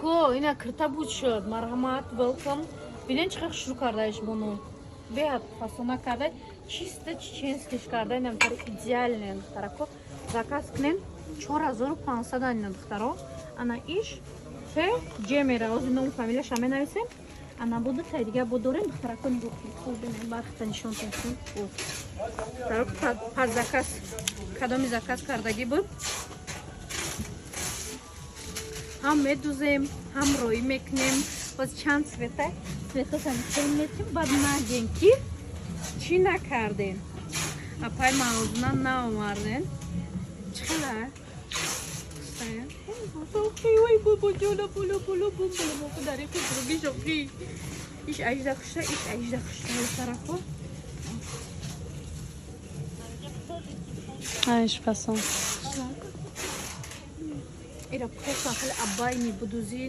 Духтарако, ина кирта буд шуд. Марҳамат, welcome. Бинен, чӣ хел хушрӯ кардаиш бону. Беҳад фасона карда, чисто чеченский ш карда, инамтар идеальный. Духтарако, заказ кунен, 4500 ина, духтаро. Ана иш Ф Ҷ мера, ози ному фамилияша менависем. Ана бо дутай дига бо дорем, духтарако, нигоҳ кунед. Хоб, бинен, бархта нишонтон кун. Духтарако, под заказ, кадоми заказ кардагӣ буд, ҳам медузем, ҳам роӣ мекунем. Боз чанд цвета, цветоша нишон метим, баъд нагем, ки чӣ накардем, апай мавзуна наомардем. Чӣ хела? Ой, бобоҷона, боло боло бомболо, дари худруги шоқӣ. Иш ажда хушта, иш ажда хушта, тарафо. Иш фасон. Ира просто хеле абайни будузӣ.